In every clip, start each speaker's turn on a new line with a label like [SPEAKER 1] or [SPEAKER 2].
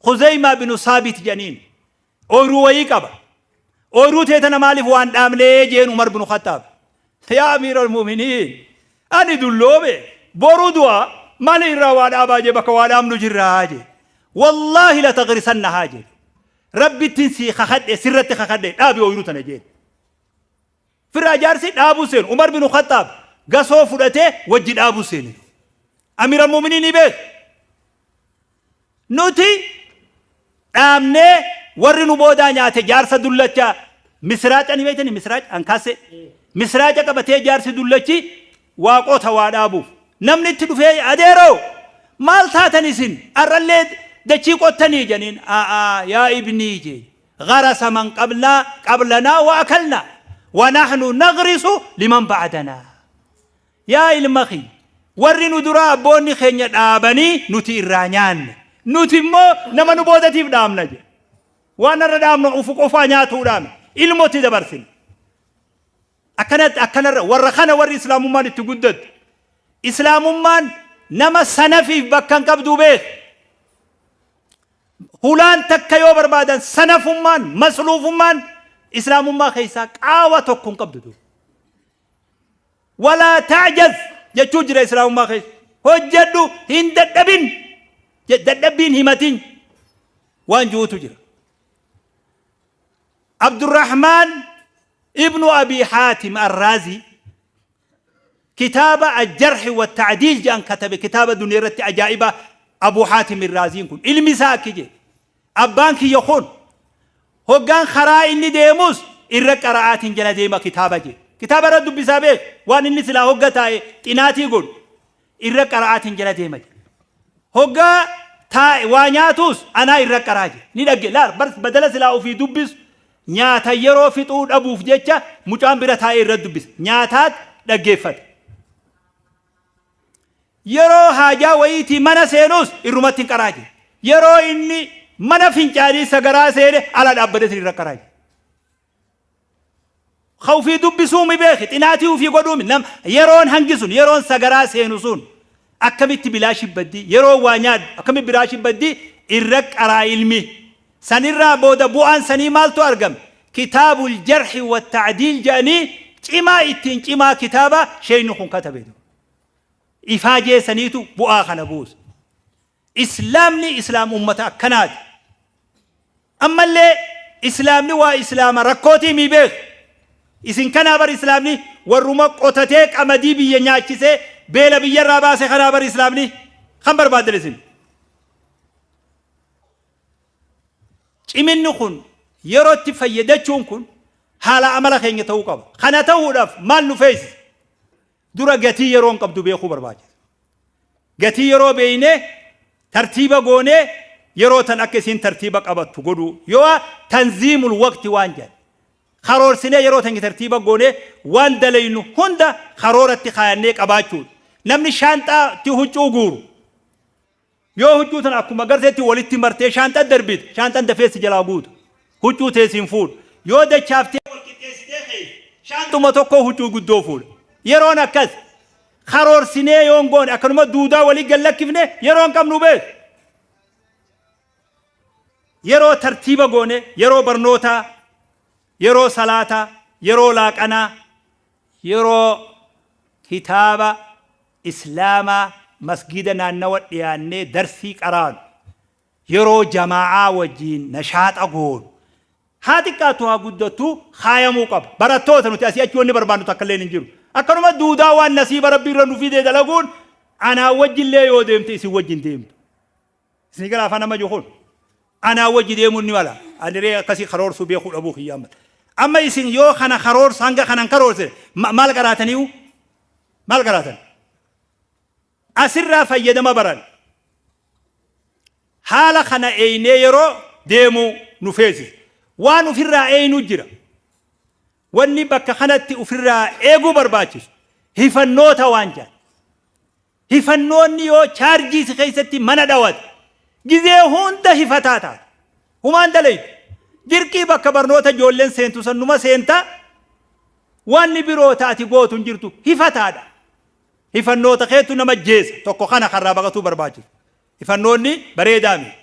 [SPEAKER 1] Khuzeymaa binu Saabit jedhaniin. Ooyruu wayii qaba. Ooyruu tee tana maaliif waan dhaabnee jeen Umar binu Khaxxaab. Yaa Amiiral Mu'miniin ani dulloome boru du'a maali irraa waa dhaabaa jee bakka waa dhaabnu jirraa jee. Wallaahi la tagrisannahaa jee. Rabbittin sii kakadhe sirratti kakadhe dhaabi ooyruu tana jeen. Firraa jaarsi dhaabuu seenu. Umar binu Khaxxaab gasoo fudhatee wajji dhaabuu seene. Amiiral Mu'miniin ni beeka. Nuti dhaabnee warri nu boodaa nyaate jaarsa dullacha misiraaca ni beektani misiraaca ankaassee misiraaca qabatee jaarsi dullachi waa qota waa dhaabuuf namni itti dhufee adeeroo maal taatan isin arrallee dachii qottanii janiin a'aa yaa ibnii jee gharasa man qablaa qablanaa wa akalnaa wa nahnu nagrisu liman ba'danaa Yaa ilma kiyya! Warri nu duraa abboonni keenya dhaabanii nuti irraa nyaanne. Nuti immoo nama nu boodatiif dhaabna jedhe. Waan irra dhaabnu ufu qofaa nyaatuudhaami. Ilmotti dabarsina. Akkanatti akkanarra warra kana warri islaamummaan itti guddattu. Islaamummaan nama sanafiif bakka hin qabdu beek. Hulaan takka yoo barbaadan sanafummaan masluufummaan islaamummaa keessaa qaawa tokko hin qabdu. Walaa ta'jaz jechuu jira islaamummaa keessa. Hojjedhu hin dadhabin. Dadhabbiin himatin waan jirutu jira. Abdurrahmaan ibnu Abi Haatim Arraazii kitaaba Aljarhi wa Ta'diil jedhan katabe kitaaba duniyaa irratti ajaa'iba Abu Haatim Arraaziin kun ilmi isaa akki jedhe. Abbaan kiyya kun hoggaan karaa inni deemus irra qara'aatiin jala deema kitaaba jedhe. Kitaaba irra dubbisaa beek waan inni silaa hogga taa'e xinaatii godhu irra qara'aatiin jala deema jedhe. Hoggaa taa'e waa nyaatus anaa irra qaraa jedhe. Ni dhagge laal bar badala silaa ofii dubbisu nyaata yeroo fixuu dhabuuf jecha mucaan bira taa'ee irra dubbisa. Nyaataat dhaggeeffate. Yeroo haajaa wayiitii mana seenus irrumatti hin qaraa jedhe. Yeroo inni mana fincaanii sagaraa seene ala dhaabbateetiin irra qaraa jedhe. Ka ufii dubbisuu mi beeki, xinaatii ufii godhuu mi nam yeroon hangi sun yeroon sagaraa seenu sun akkamitti bilaashi baddii yeroo waa nyaadhu akkamitti bilaashi baddii irra qaraa ilmi. Sanirraa booda bu'aan sanii maaltu argame? Kitaabul jarhi wa ta'diil jedhanii cimaa ittiin cimaa kitaaba sheeyni kun katabe. Ifaajee saniitu bu'aa kana buuse. Islaamni islaam ummata akkanaati. Ammallee islaamni waa islaama rakkootii mii beeku. Isin kanaa bar islaamni warruma qotatee qamadii biyya nyaachisee beela biyyarraa baase kanaa bar islaamni kan barbaadan isin. Ciminni kun yerootti fayyadachuun kun haala amala keenya ta'uu qaba. Kana ta'uudhaaf maal nu feesisa? Dura gatii yeroon qabdu beekuu barbaachisa. Gatii yeroo beeynee tartiiba goonee yeroo tan akka isiin tartiiba qabattu godhuu. Yoo tanziimul waqti waan jedhan. Karoorsinee yeroo tan tartiiba goonee waan dalaynu hunda karooratti kaayannee qabaachuudha. Namni shaanxaatti huccuu guuru. Yoo huccuu tana akkuma garteetti walitti martee shaanxa darbite, shaanxan dafee si jalaa guuta. Huccuu tee siin fuudha. Yoo dachaaftee wal qixxeessitee keesse, shaanxuma tokko huccuu guddoo fuudha. Yeroon akkas. Karoorsinee yoon goone akkanuma duudaa walii gad lakkifne yeroo hin qabnu beeku. Yeroo tartiiba goone, yeroo barnootaa, yeroo salaataa, yeroo laaqanaa, Yeroo kitaaba Islaamaa masgiida naannawa dhiyaannee darsii qaraanu, yeroo jamaa'aa wajjiin nashaaxa goonu, haa xiqqaattu haa guddattu kaayamuu qaba. Barattoota nuti asii achi wanni barbaannu takkalleen hin jiru. Akkanuma duudaa waan nasiiba Rabbii irra nu fide dalaguun anaa wajjillee yoo deemte isin wajjin deemtu. Isin gara afaan amma jiru kun anaa wajji deemuun ni mala. Ani ree akkasii karoorsuu beekuu dhabuu kiyyaa mala. Amma isin yoo kana karoorsa hanga kanan karoorsine maal qaraataniiyu? Maal qaraatan? Asirraa fayyadama baran. Haala kana eeynee yeroo deemuu nu feesisa. Waan ofirraa eeynu jira. Wanni bakka kanatti ofirraa eeguu barbaachisu hifannoota waan jedhan. Hifannoonni yoo chaarjii si keessatti mana dhawate gizee hunda hifataa taata. Humaan dalaydu. Dirqii bakka barnoota ijoolleen seentu san numa seenta wanni biroo ta ati gootu hin jirtu hifataadha. Hifannoota keetu nama jeesa tokko kana karraa baqatuu barbaachisu. Hifannoonni bareedaa miti.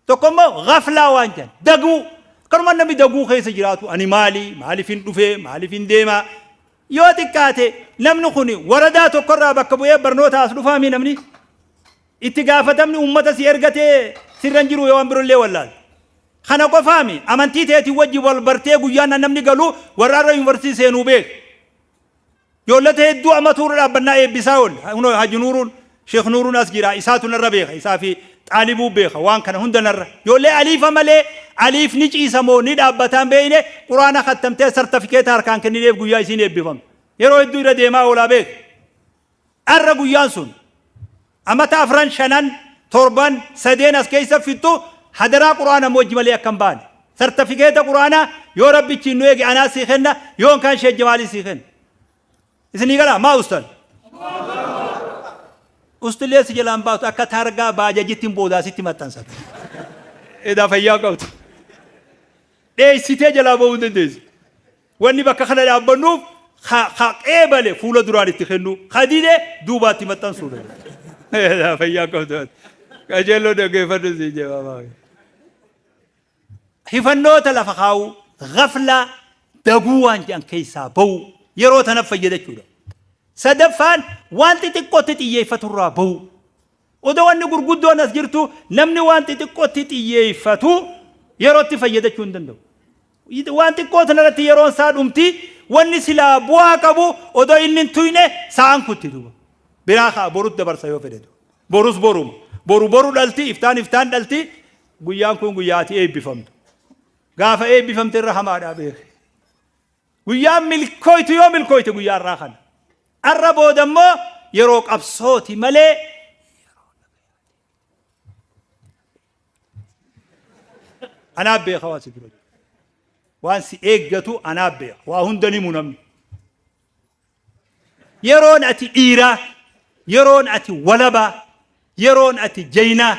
[SPEAKER 1] Tokko immoo ghaflaa waan jedhan daguu. Akkanuma namni daguu keessa jiraatu ani maali maaliif hin dhufee maaliif hin deemaa yoo xiqqaate namni kun waradaa tokkorraa bakka bu'ee barnoota as dhufaamii namni itti gaafatamni uummata si ergatee sirra hin jiru yoo waan birollee wallaal. Kana qofaami amantii teetiin wajji wal bartee guyyaan namni galu warra har'a yuunivarsiitii seenuu beek. Ijoollota hedduu amma tuura dhaabbannaa eebbisaa oolle. Kunoo Haji Nuuruun, Sheekh Nuuruun as jira. Isaatu narra beeka. Isaa fi Xaalibuu beeka. Waan kana hunda narra. Ijoollee aliifa malee aliif ni ciisa moo ni dhaabbataa hin beekne quraana kattamtee sartifikeeta harkaan kennineef guyyaa isiin eebbifamte. Yeroo hedduu irra deemaa oolaa beeka. Arra guyyaan sun amata afran shanan torban sadeen as keessa fixxu hadaraa quraana wajji malee akka hin baane. Sartifikeeta quraanaa yoo rabbichi nu eege anaa sii kenna yoo hin kaan Sheekh Jamaalii sii kenna. Isinii galaa maa ustan? Ustillee si jalaan baatu akka taargaa baajajitti hin boodaa sitti maxxansata. Edaa fayyaa qabdu. Dheessitee jalaa ba'uu hin dandeessu. Wanni bakka kana dhaabbannuuf ka ka qeebale fuula duraan itti kennuu, ka dide duubaatti maxxansuudha. Fayyaa qabdu. Qajeelloo dhaggeeffadhu siin jee baabaa. Hifannoota lafa kaa'uu, ghaflaa, daguu waan jedhan keessaa ba'uu, yeroo tana fayyadachuudha. Sadaffaan waan xixiqqootti xiyyeeffaturraa ba'uu. Odoo wanni gurguddoon as jirtu namni waan xixiqqootti xiyyeeffatu yerootti fayyadachuu hin danda'u. Waan xiqqoo tanarratti yeroon isaa dhumti wanni silaa bu'aa qabu odoo inni hin tuyne sa'aan kutti duuba. Biraa ka'a borut dabarsa yoo fedhe duuba. Borus boruma. Boru boru dhalti iftaan iftaan dhalti guyyaan kun guyyaa ati eebbifamtu. Gaafa eebbifamte irra hamaadhaa beeki. Guyyaan milkooytu yoo milkooyte guyyaa irraa kana. Arra booda immoo yeroo qabsooti malee Anaaf beeka waan si dura jiru. Waan si eeggatu anaaf beeka. Waa hunda ni himu namni. Yeroon ati dhiiraa, yeroon ati walabaa, yeroon ati jaynaa,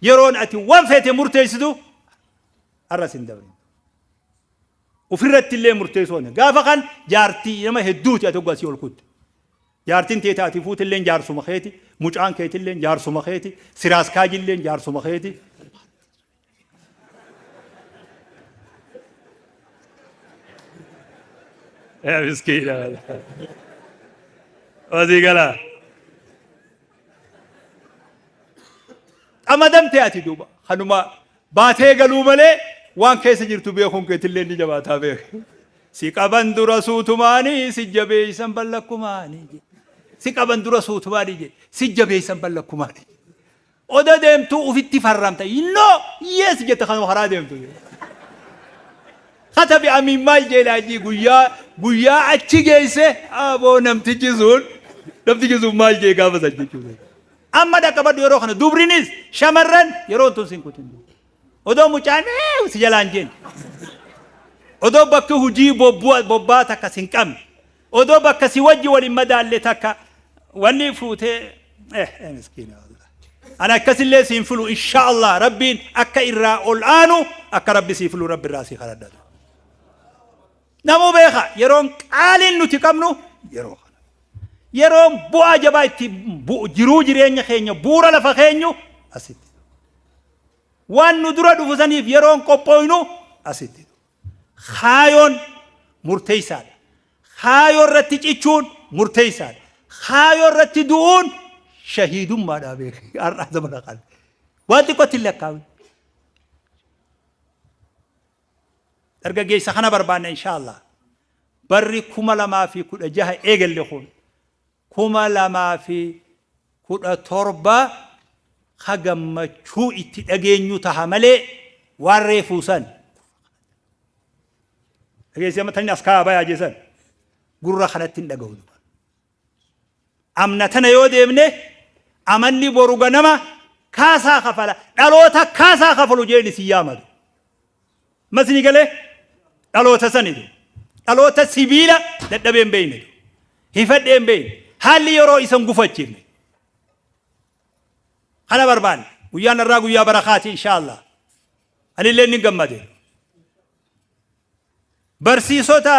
[SPEAKER 1] yeroon ati waan feete murteessitu har'a sin dabrin. Ofirratti illee murteessuu gaafa kan jaartii nama hedduuti ati hoggaa si ol kutte. Jaartiin tee ta ati fuutilleen jaarsuma keeti, mucaan keetilleen jaarsuma keeti, siraaskaajilleen jaarsuma keeti. Yaa miskiina. Wasii galaa. Qamadamte ati duuba kanuma baatee galuu malee waan keessa jirtu beekuun keetillee ni jabaataa beek. Si qaban dura suutumaanii si jabeeysan ballakkumaanii jedhe. Si qaban dura suutumaanii jedhe. Si jabeeysan ballakkumaanii. Oda deemtuu ufitti farramta. No! Yes jette kanuma karaa deemtu. Katabi amiin maal jeelaa jii guyyaa guyyaa achi geesse aboo namtichi sun maal jee gaafa san jechuudha. Amma dhaqqabadhu yeroo kana dubrinis shamarran yeroo tun sin kutin. Odoo mucaan si jalaan jeen. Odoo bakki hujii bobbaa takka sin qabne. Odoo bakka si wajji wal hin madaalle takka wanni fuutee miskiina. Ana akkasillee siin filu insha Allah rabbiin akka irraa ol aanu akka rabbi sii filu rabbi irraa sii kadhadhatu. Namuu beeka yeroon qaaliin nuti qabnu yeroo kana. Yeroon bu'aa jabaa itti jiruu jireenya keenya bu'uura lafa keenyu asitti. Waan nu dura dhufu saniif yeroon qophooynu asitti. Kaayoon murteessaadha. Kaayoo irratti cichuun murteessaadha. Kaayoo irratti du'uun shahiidummaadha beeki. Har'aa zamana kana. Waan xiqqootti hin lakkaa'u. Dargaggeessa kana barbaanna inshaallah. Barri 2016 eegalle kun 2017 ka gammachuu itti dhageenyu taha malee waan reefuu san. Dhageessee amma tani as kaa'aa bayaa jeesan gurra kanatti hin dhagahu. Amna tana yoo deemne amanni boru ganama kaasaa kafala dhaloota kaasaa kafalu jeen isin yaamatu. Masni galee dhaloota sanitu dhaloota sibiila dadhabee hin beekne hifadhee hin beekne haalli yeroo isan gufachiifne kana barbaanne guyyaan irraa guyyaa barakaati inshaallah anillee ni gammade. Barsiisota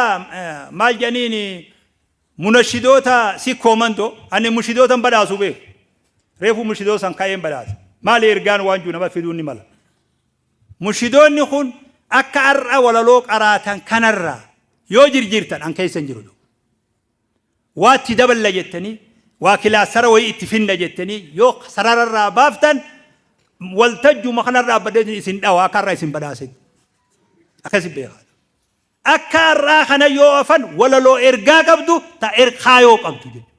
[SPEAKER 1] maal jedhaniin munashidoota sikkoo mandoo ani munshidoota hin badhaasu beeku reefu munshidoota san ka'een badhaasa maali ergaan waan jiru nama fiduun ni mala. Munshidoonni kun akka har'a walaloo qaraatan kanarraa yoo jirjiirtan an keessa hin jiru. Waa itti daballa jettanii, waa kilaastara wayii itti finna jettanii yoo sarararraa baaftan, waltajjuma kanarra dhaabbadhee isin dhawa akka har'a isin badhaasetti. Akkasi beekaa. Akka har'aa kana yoo afan walaloo ergaa qabdu ta erkaayoo qabdu jechuudha.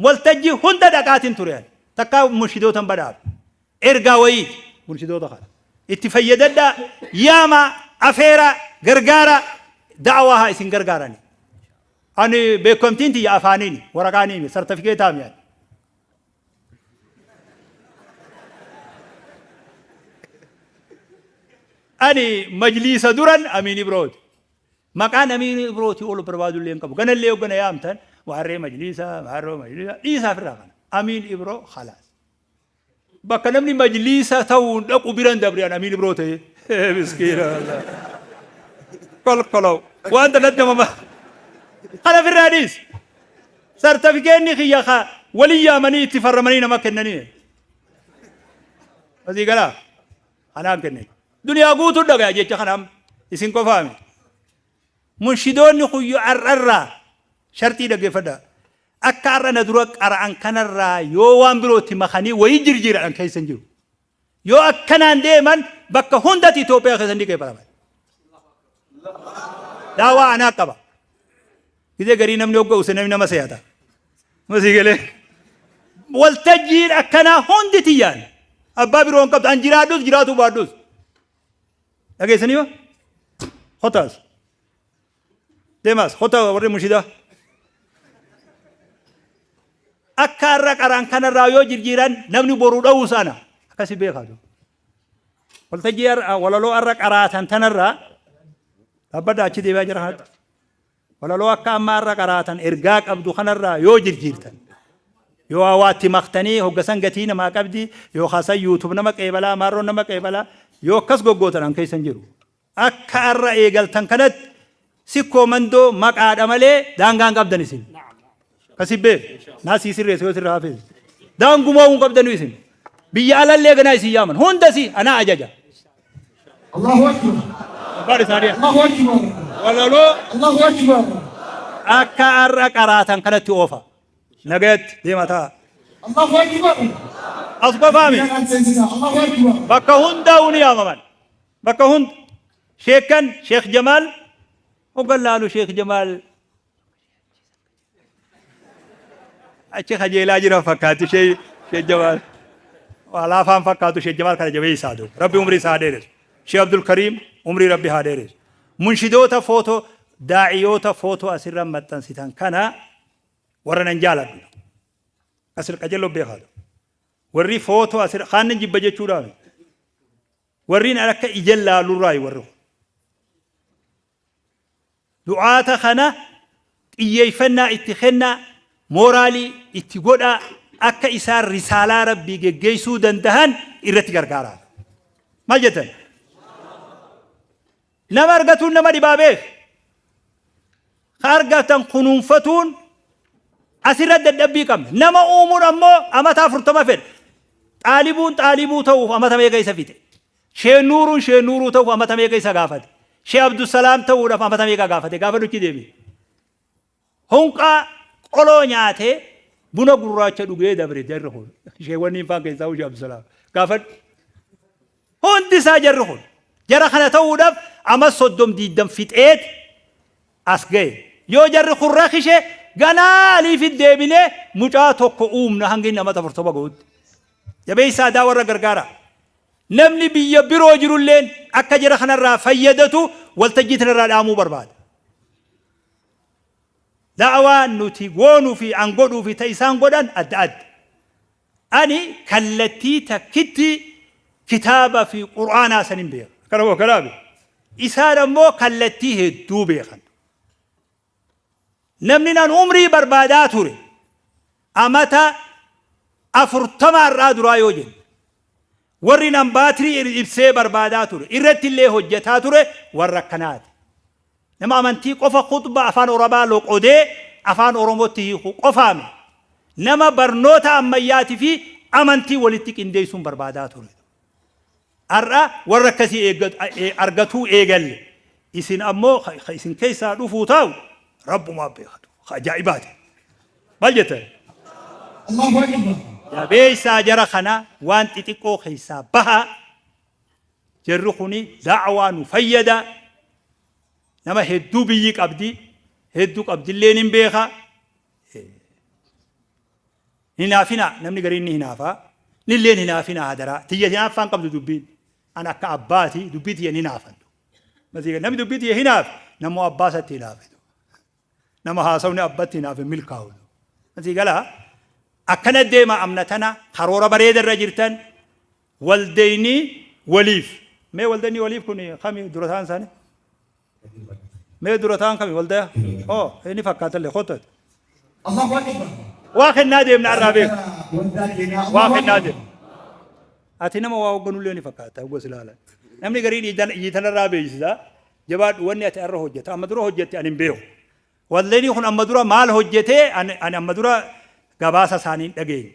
[SPEAKER 1] Waltajjii hunda dhaqaatiin ture ani. Takkaa munshidootan badhaafe. Ergaa wayiiti munshidoota kana. Itti fayyadadhaa, yaamaa, afeeraa, gargaaraa, da'awaa haa isin gargaarani. Ani beekamtiin tiyya afaaniini, waraqaaniini, sartifikeetaa mi ani. Ani majliisa duran Amiin Ibrooti. Maqaan Amiin Ibrooti ol barbaadu illee hin qabu. Ganallee hoggana yaamtan waarree majliisa, maarroo majliisa dhiisaa ofirraa kana. Amiin Ibroo khalaas. Bakka namni majliisa ta'uun dhaqu biran dabre an Amiin Ibroo ta'ee. Miskiina wallah. Kolkolow. Waan tanatti nama kana ofirraa dhiisi. Sartafikeenni kiyya ka walii yaamanii itti farramanii nama kennanii. Asii galaa. Anaan kenne. Duniyaa guutuu dhagaya jecha kana amma. Isin qofaa miti. Munshidoonni kuyyo har'arraa sharxii dhaggeeffadhaa. Akka har'a na dura qara'an kanarraa yoo waan birootti makanii wayii jirjiiradhan keessa hin jiru. Yoo akkanaan deeman bakka hundatti Itoophiyaa keessa ni qeebalaman. Daawaa anaa qaba. Gizee garii namni hogga use namni nama seeyata. Masii galee. Waltajjiin akkanaa hundi tiyyaan. Abbaa biroo hin qabdu. An jiraadhus jiraatuu baadhus. Dhageessanii yoo? Kotaas. Deemaas. Kota warri mushidaa. Akka har'a qaraan kanarraa yoo jirjiiran namni boruu dha'uu sana akkasi beekaa. Waltajjii walaloo har'a qaraatan tanarraa dhaabbadha achi deebi'aa jira kanatti. Walaloo akka ammaa har'a qaraatan ergaa qabdu kanarraa yoo jirjiirtan, yoo hawaatti maktanii hoggasan gatii namaa qabdi, yoo kaasan YouTube nama qeebalaa, maarroon nama qeebalaa, yoo akkas goggootan an keessa hin jiru. Akka har'a eegaltan kanatti Sikkoo Mandoo maqaadha malee daangaa hin qabdan isin. Kasi beek naa sii sirreessa yoo sirra hafes. Daangumaa hin qabdanu isin. Biyya alallee ganaa isin yaaman. Hundasi anaa ajaja.
[SPEAKER 2] Allahu Akbar.
[SPEAKER 1] Abbaan isaanii
[SPEAKER 2] Allahu Akbar.
[SPEAKER 1] walaloo
[SPEAKER 2] Allahu Akbar.
[SPEAKER 1] akka har'a qaraatan kanatti oofa. Nagayatti deema ta'a.
[SPEAKER 2] Allahu Akbar.
[SPEAKER 1] As qofaami.
[SPEAKER 2] Biyya seensisa. Allahu Akbar.
[SPEAKER 1] Bakka hundaa'uu ni yaamaman. Bakka hunda. Sheekkan Sheekh Jamaal hoggan laalu, Sheekh Jamaal achi kajeelaa jiran fakkaatti. Sheekh Jamaal waa laafaan fakkaatu. Sheekh Jamaal kana jabeessaa duuba. Rabbi umrii isaa haa dheeressu. Sheekh Abdul Kariim umrii Rabbi haa dheeressu. Munshidoota footoo, daa'iyoota footoo asirra maxxansitan kana warra nan jaaladhu. Asir qajeeloo beekaatu. Warri footoo asirra kaan nan jibba jechuudhaaf. Warriin akka ija laalurraayi warri kun. Du'aata kana xiyyeeffannaa itti kennaa, mooraalii itti godhaa, akka isaan risaalaa Rabbii geggeessuu dandahan irratti gargaaraa. Maal jettan? Nama argatuun nama dhibaa beek. Ka argatan kunuunfatuun asirra dadhabbii qabna. Nama uumuun ammoo amata 40 fedha. Xaalibuun xaalibuu ta'uuf amata meeqa isa fixe? Shee Nuuruun Shee Nuuruu ta'uuf amata meeqa isa gaafate? Shee Abdusalaam ta'uudhaaf amata meeqa gaafate? Gaafa duchi deebi. Honqaa qoloo nyaatee buna gurraacha dhugee dabre jarri kun. Sheewwanniin faan keessaa Shee Abdusalaam. Gaafadhu. Hundi isaa jarri kun. Jara kana ta'uudhaaf ama 30 20 fixeet as ga'e. Yoo jarri kun rakishe ganaa aliifit deebinee mucaa tokko uumna hanga inni amata 40 ga'utti. Jabeessaa aadaa warra gargaara. Namni biyya biroo jirulleen akka jara kanarraa fayyadatu waltajjii tanarraa dhaamuu barbaada. Da'awaan nuti goonuu fi an godhuu fi ta isaan godhan adda adda. Ani kallattii takkitti kitaaba fi Qur'aanaa sanin beeka. Akkana moo akkanaa miti? Isaan ammoo kallattii hedduu beekan. Namni nan umrii barbaadaa ture amata 40 har'aa duraa yoo jenne, warri nan baatirii ibsee barbaadaa ture irratti illee hojjetaa ture warra akkanaati. Nama amantii qofa khuxbaa afaan Orabaa loqodee afaan Oromootti hiiku qofaa miti. Nama barnoota ammayyaati fi amantii walitti qindeessuun barbaadaa ture. Har'a warra akkasii argatuu eegalle. Isin ammoo ka isin keessaa dhufuu taa'u Rabbumaa beekatu. Ka ajaa'ibaati. Maal jettan?
[SPEAKER 2] Allahu Akbar.
[SPEAKER 1] Jabeessaa jara kana, waan xixiqqoo keessaa bahaa. Jarri kuni da'waa nu fayyada. Nama hedduu biyyi qabdi. Hedduu qabdilleen hin beeka. Hinaafinaa, namni gariin ni hinaafa. Nilleen hinaafinaa hadaraa. Tiyya hinaaffaan qabdu dubbiin. An akka abbaati dubbii tiyya hin hinaafadhu. Masii namni dubbii tiyya hinaafe namoo abbaa isatti hinaafe. Nama haasawni abbatti hinaafe milkaa'u. Masii galaa akkana deema. Amna tana karoora bareeda irra jirtan waldeenii waliif. Mee waldeenii waliif kun kami dura ta'an isaanii? Mee dura ta'an kami waldaya? Oh, inni fakkaatallee kottu.
[SPEAKER 2] Allahu Akbar.
[SPEAKER 1] Waa kennaa deemna irraa beeku.
[SPEAKER 2] Waldaa keenyaa.
[SPEAKER 1] Waa
[SPEAKER 2] Allahu
[SPEAKER 1] kennaa
[SPEAKER 2] Akbar.
[SPEAKER 1] deemna. Ati nama waa hoogganullee ni fakkaata gosa ilaalan. Namni gariin iitanarraa beeksisa. Jabaadhu, wanni ati har'a hojjeta. Amma dura hojjette ani hin beeku. Waldeenii kun amma dura maal hojjetee ani amma dura gabaasa isaanii hin dhageenye.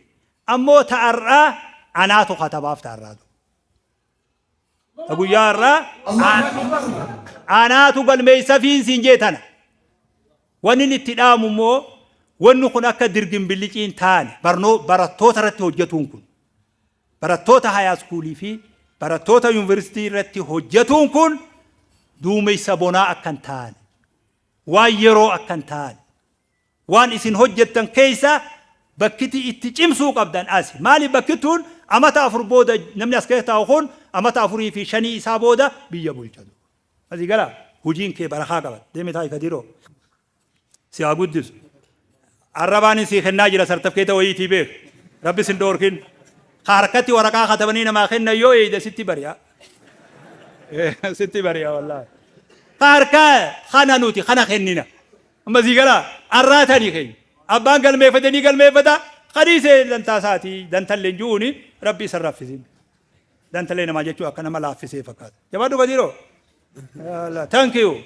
[SPEAKER 1] Ammoo ta'arraa anaatu katabaaf ta'arraatu. Ta guyyaa har'aa
[SPEAKER 2] Allahu Akbar.
[SPEAKER 1] anaatu galmeessa fiin siin jee tana. Wanni inni itti dhaamu immoo wanni kun akka dirgin billiciin taane barnoo barattoota irratti hojjetuun kun, barattoota high schoolii fi barattoota yuunivarsiitii irratti hojjetuun kun duumessa bonaa akka hin taane, waan yeroo akka hin taane, waan isin hojjettan keessa bakkiti itti cimsuu qabdan asi. Maali, bakki tun amata 4 booda namni as keessa taa'u kun amata 4 fi 5 isaa booda biyya bulchatu. Asii gala hojiin kee barakaa qaba. Deemi taa'i, Kadiroo. Si haa guddisu. Arrabaan sii kennaa jira sartifikeeta wayiitii beek. Rabbi sin dhoorkin. Ka harkatti waraqaa katabanii namaa kennan yoo eeyde sitti bari'a. Sitti bari'a wallaahi. Ka harkaa kana nuti kana kennina. Amma sii galaa arraatanii keenya. Abbaan galmeeffate ni galmeeffata. Kadiisee dantaa isaatii dantallee hin jiruuni Rabbi isa raffisin. Dantallee namaa jechuun akka nama laaffisee fakkaata. Jabaadhu, Kadiroo. Thank you.